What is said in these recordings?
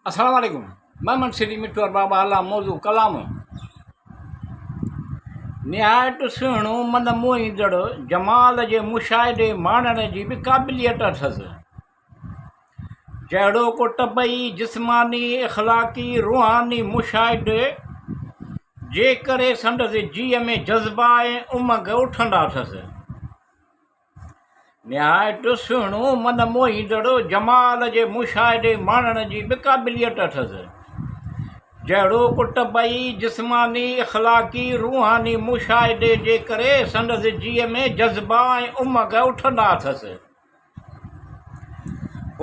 السلام عليڪم محمد سري مٺو ارباب اعليٰ موضوع ڪلام نهايت سهڻو من موهيندڙ جمال جي مشاهدي ماڻڻ جي به قابليت اٿس جهڙو ڪو طبعي جسماني اخلاقي روحاني مشاهدي جي ڪري سندس جيء ۾ جذبا ۽ امنگ اٿندا اٿس نهايت سهڻو، من موهيندڙ، جمال جي مشاهدي ماڻڻ جي به قابليت اٿس. جهڙوڪ طبعي، جسماني، اخلاقي، روحاني مشاهدي جي ڪري سندس جيء ۾ جذبا ۽ امنگ اٿندا اٿس.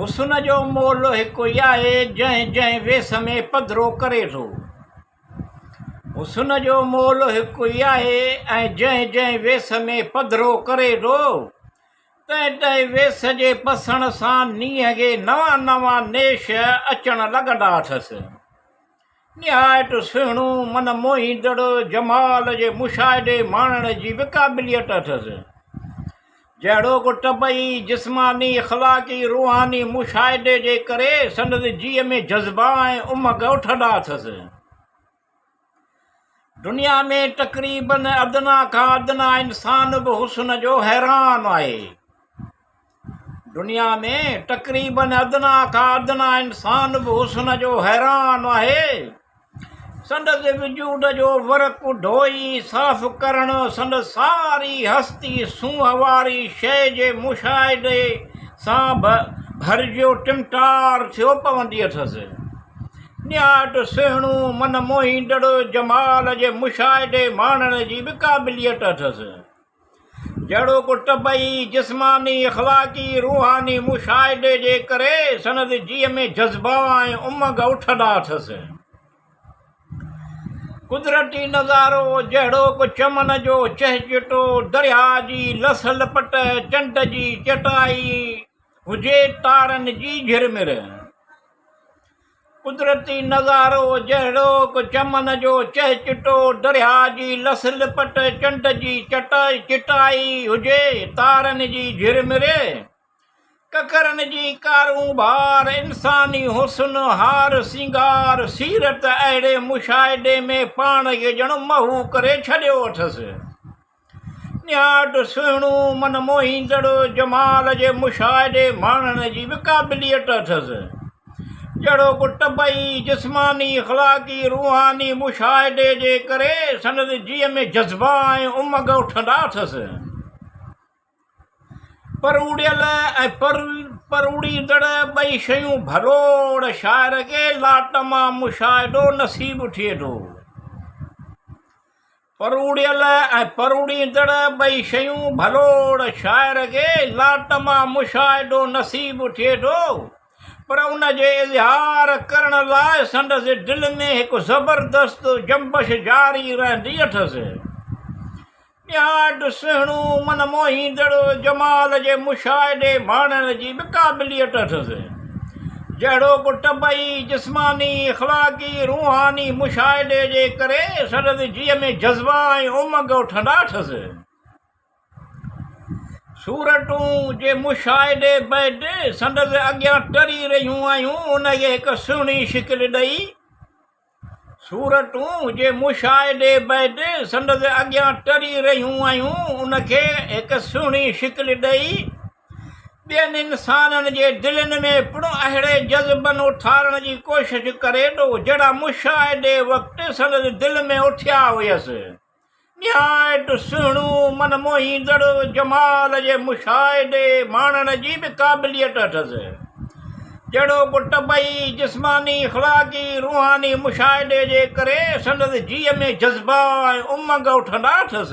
حسن جو مول هڪ ئي آهي، جنهن جنهن ويس ۾ پڌرو ڪري ٿو. حسن جو مول هڪ ئي آهي ۽ جنهن جنهن ويس ۾ پڌرو ڪري ٿو، تنهن تنهن ويس جي پسڻ سان نينهن کي نوان نوان نيش اچڻ لڳندا اٿس. نهايت سهڻو، من موهيندڙ، جمال جي مشاهدي ماڻڻ جي به قابليت اٿس. جهڙوڪ طبعي، جسماني، اخلاقي، روحاني مشاهدي جي ڪري سندس جيء ۾ جذبا ۽ امنگ اٿندا اٿس. دنيا ۾ تقريباً ادنيٰ کان ادنيٰ انسان به حسن جو حيران آهي. دنيا ۾ تقريباً ادنيٰ کان ادنيٰ انسان به حسن جو حيران آهي. سندس وجود جو ورق ڌوئي صاف ڪرڻ، سندس ساري هستي سونهن واري شيء جي مشاهدي سان ڀرجيو ٽمٽار ٿيو پوندي اٿس. نهايت سهڻو، من موهيندڙ جمال جي مشاهدي ماڻڻ جي به قابليت اٿس. جهڙوڪ طبعي، جسماني، اخلاقي، روحاني مشاهدي جي ڪري سندس جيء ۾ جذبا ۽ امنگ اٿندا اٿس. قدرتي نظارو جهڙوڪ چمن جو چهچٽو، درياهه جي لس لپٽ، چنڊ جي چٽائي هجي، تارن جي جهرمر. قدرتي نظارو جهڙوڪ چمن جو چهچٽو، درياهه جي لس لپٽ، چنڊ جي چٽائي هجي، تارن جي جهرمري، ڪڪرن جي ڪارونڀار، انساني حسن، هار سينگار، سيرت اهڙي مشاهدي ۾ پاڻ کي ڄڻ محو ڪري ڇڏيو اٿس. نهايت سهڻو، من موهيندڙ جمال جي مشاهدي ماڻڻ جي به قابليت اٿس. جهڙوڪ طبعي، جسماني، اخلاقي، روحاني مشاهدي جي ڪري سندس جيء ۾ جذبا ۽ امنگ اٿندا اٿس. پروڙيل ۽ پروڙيندڙ ٻئي شيون ڀلوڙ شاعر کي لاٽ مان مشاهدو نصيب ٿئي ٿو. پروڙيل ۽ پروڙيندڙ ٻئي شيون ڀلوڙ شاعر کي لاٽ مان مشاهدو نصيب ٿئي ٿو، پر ان جي اظهار ڪرڻ لاء سندس دل ۾ هڪ زبردست جنبش جاري رهندي اٿس. نهايت سهڻو، من موهيندڙ جمال جي مشاهدي ماڻڻ جي به قابليت اٿس. جهڙوڪ طبعي، جسماني، اخلاقي، روحاني مشاهدي جي ڪري سندس جيء ۾ جذبا ۽ امنگ اٿندا اٿس. صورتون جي مشاهدي بعد سندس اڳيان ٽري رهيون آهيون، ان کي هڪ سهڻي شڪل ڏئي، صورتون جي مشاهدي بعد سندس اڳيان ٽري رهيون آهيون، ان کي هڪ سهڻي شڪل ڏئي، ٻين انسانن جي دلين ۾ پڻ اهڙي جذبن اٿارڻ جي ڪوشش ڪري ٿو، جهڙا مشاهدي وقت سندس دل ۾ اٿيا هيس. نهايت سهڻو، من موهيندڙ جمال جي مشاهدي ماڻڻ جي به قابليت اٿس. جهڙوڪ طبعي، جسماني، اخلاقي، روحاني مشاهدي جي ڪري سندس جيء ۾ جذبا ۽ امنگ اٿندا اٿس.